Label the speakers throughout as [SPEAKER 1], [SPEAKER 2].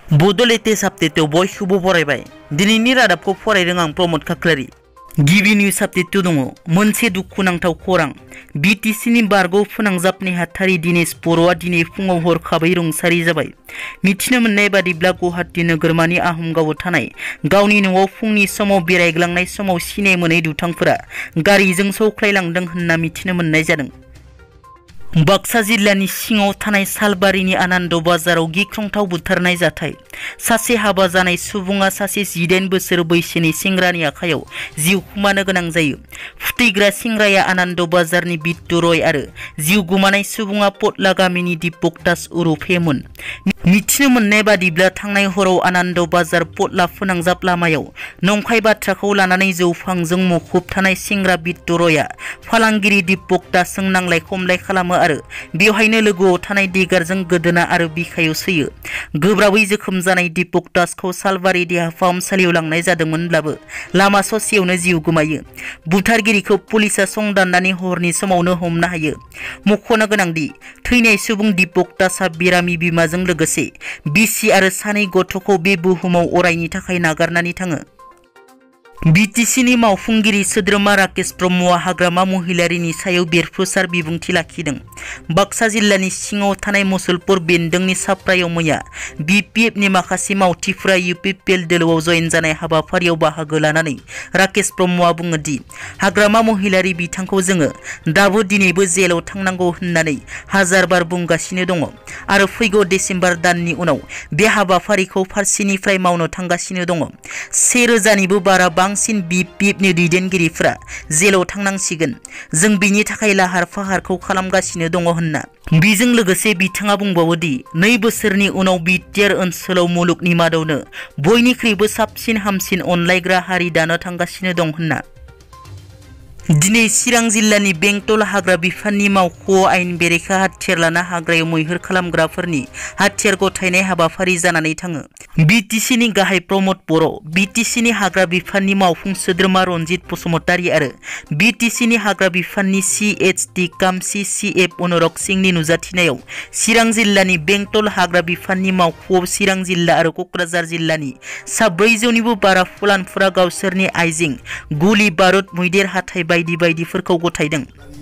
[SPEAKER 1] बड' लेटेस्ट आपडेटआव बयखौबो बरायबाय। दिनैनि रादाबखौ फरायदों आं प्रमद खाख्लारि। गिबि निउज आपडेटआव दङ मोनसे दुखुनांथाव खौरां। बिटिसिनि बारग' फोनांजाब नेहाथारि दिनेश बर'आ दिनै फुङाव हरखाबै रुंसारि जाबाय। मिथिनो मोननाय बादिब्ला गुवाहाटी नोगोरमानि आहमगावआव थानाय गावनि न'आव फुंनि समाव बेरायग्लांनाय समाव सिनाय मोनै दुथांफोरा गारिजों सौख्लायलांदों होनना मिथिनो मोननाय जादों। बाक्सा जिल्लानि सिङाव थानाय सालबारिनि आनन्द बाजाराव गिख्रंथाव बुथारनाय जाथाय। सासे हाबा जानाय सुबुङा सासे 18 बोसोर बैसोनि सेंग्रानि आखायाव जिउ खोमानो गोनां जायो। फुथैग्रा सेंग्राया आनन्द बाजारनि बिट्टु रय आरो जिउ गोमानाय सुबुङा पटला गामिनि दीपक दास उरुफेमोन। मिथिनो मोननाय बादिब्ला थांनाय हराव आनन्द बाजार पटला फोनांजाब लामायाव नंखाय बाथ्राखौ लानानै जौफांजों मुखुब थानाय सेंग्रा बिट्टु रयआ फालांगिरि दीपक दासजों नांलाय खमलाय खालामो आरो बेवहायनो लोगोआव थानाय दिगारजों गोदोना आरो बिखायाव सोयो। गोब्राबै जोखोम जानाय दीपक दासखौ सालबारि देहा फाहामसालियाव लांनाय जादोंमोनब्लाबो लामा ससेयावनो जिउ गोमायो। बुथारगिरिखौ पुलिसआ संदाननानै हरनि समावनो हमनो हायो। मख'नो गोनांदि थैनाय सुबुं दीपक दासआ बेरामि बिमाजों लोगोसे बिसि आरो सानै गथ'खौ बे बुहुमाव अरायनि थाखाय नागारनानै थाङो। बिटिसिनि मावफुंगिरि सोद्रोमा राकेश ब्रह्मआ हाग्रामा महिलारिनि सायाव बेरफ्रुसार बिबुंथि लाखिदों। बाक्सा जिल्लानि सिङाव थानाय मुसलपुर बेन्दोंनि साप्रायाव मैया बिपिएफनि माखासे मावथिफोरा इउपिपिएल दोलोआव जयेन जानाय हाबाफारियाव बाहागो लानानै राकेश ब्रह्मआ बुङो दि हाग्रामा महिलारि बिथांखौ जोङो दाबो दिनैबो जेलाव थांनांगौ होननानै हाजार बार बुंगासिनो दङ आरो फैगौ डिसेम्बर दाननि उनाव बे हाबाफारिखौ फारसेनिफ्राय मावनो थांगासिनो दङ। 1000निबो बारा बांसिन बिपिएफनि दैदेनगिरिफोरा जेलाव थांनांसिगोन। जों बिनि थाखाय लाहार फाहारखौ खालामगासिनो दङ होनना। बेजों लोगोसे बिथाङा बुंबावो दि 2 बोसोरनि उनाव बिटिआर ओनसोलाव मुलुगनि मादावनो बयनिख्रुइबो साबसिन हामसिन अनलायग्रा हारि दानो थांगासिनो दं होनना। दिनै चिरां जिल्लानि बेंटल हाग्रा बिफाननि मावख'आव आयेन बेरेखा हाथियार लाना हाग्रायाव मैहुर खालामग्राफोरनि हाथियार गथायनाय हाबाफारि जानानै थाङो। बिटिसिनि गाहाय प्रमद बर', बिटिसिनि हाग्रा बिफाननि मावफुं सोद्रोमा रनजित बसुमतारी आरो बिटिसिनि हाग्रा बिफाननि सिएचडि काम सिसिएफ अनुरग सिंहनि नुजाथिनायाव चिरां जिल्लानि बेंटल हाग्रा बिफाननि मावख'आव चिरां जिल्ला आरो क'क्राझार जिल्लानि सा 400निबो बारा फुलानफोरा गावसोरनि आइजें गुलि बारुद मैदेर हाथाय बायदि बायदिफोरखौ गथायदों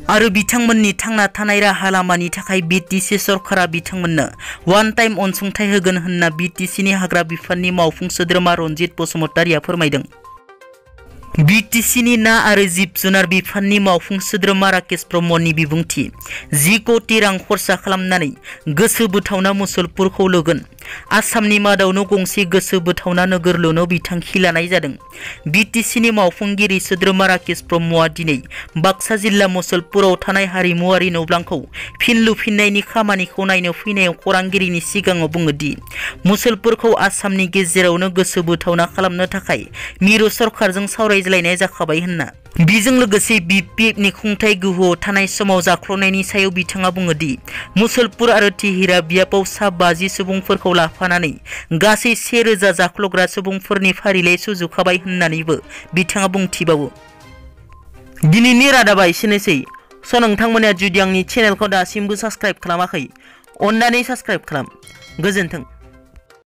[SPEAKER 1] आरो बिथांमोननि थांना थानाय राहा लामानि थाखाय बिटिसि सरकारा बिथांमोननो वान टाइम अनसुंथाइ होगोन होनना बिटिसिनि हाग्रा बिफाननि मावफुं सोद्रोमा रनजित बसुमतारीआ फोरमायदों। बिटिसिनि ना आरो जिब जुनार बिफाननि मावफुं सोद्रोमा राकेश ब्रह्मनि बिबुंथि 10 कोटि रां खरसा खालामनानै गोसो बोथावना मुसलपुरखौ लुगोन। आसामनि मादावनो गंसे गोसो बोथावना नोगोर लुनो बिथांखि लानाय जादों। बिटिसिनि मावफुंगिरि सोद्रोमा राकेश ब्रह्मआ दिनै बाक्सा जिल्ला मुसलपुराव थानाय हारिमुआरि न'ब्लांखौ फिन लुफिननायनि खामानिखौ नायनो फैनायाव खौरांगिरिनि सिगाङाव बुङो दि मुसलपुरखौ आसामनि गेजेरावनो गोसो बोथावना खालामनो थाखाय मिरु सरकारजों सावरायज्लायनाय जाखाबाय होनना। बेजों लोगोसे बिपिएफनि खुंथाय गोहोआव थानाय समाव जाख्ल'नायनि सायाव बिथाङा बुङो दि मुसलपुर आरो तिहिरा बियाबाव सा 50 सुबुंफोरखौ लाफानानै गासै 1000 जाख्ल'ग्रा सुबुंफोरनि फारिलाइ सुजुखाबाय होननानैबो बिथाङा बुंथिबावो। दिनैनि रादाबा एसेनोसै। नोंथांमोना जुदि आंनि चेनेलखौ दासिमबो साबस्क्राइब खालामाखै, अन्नानै साबस्क्राइब खालाम। गोजोन्थों।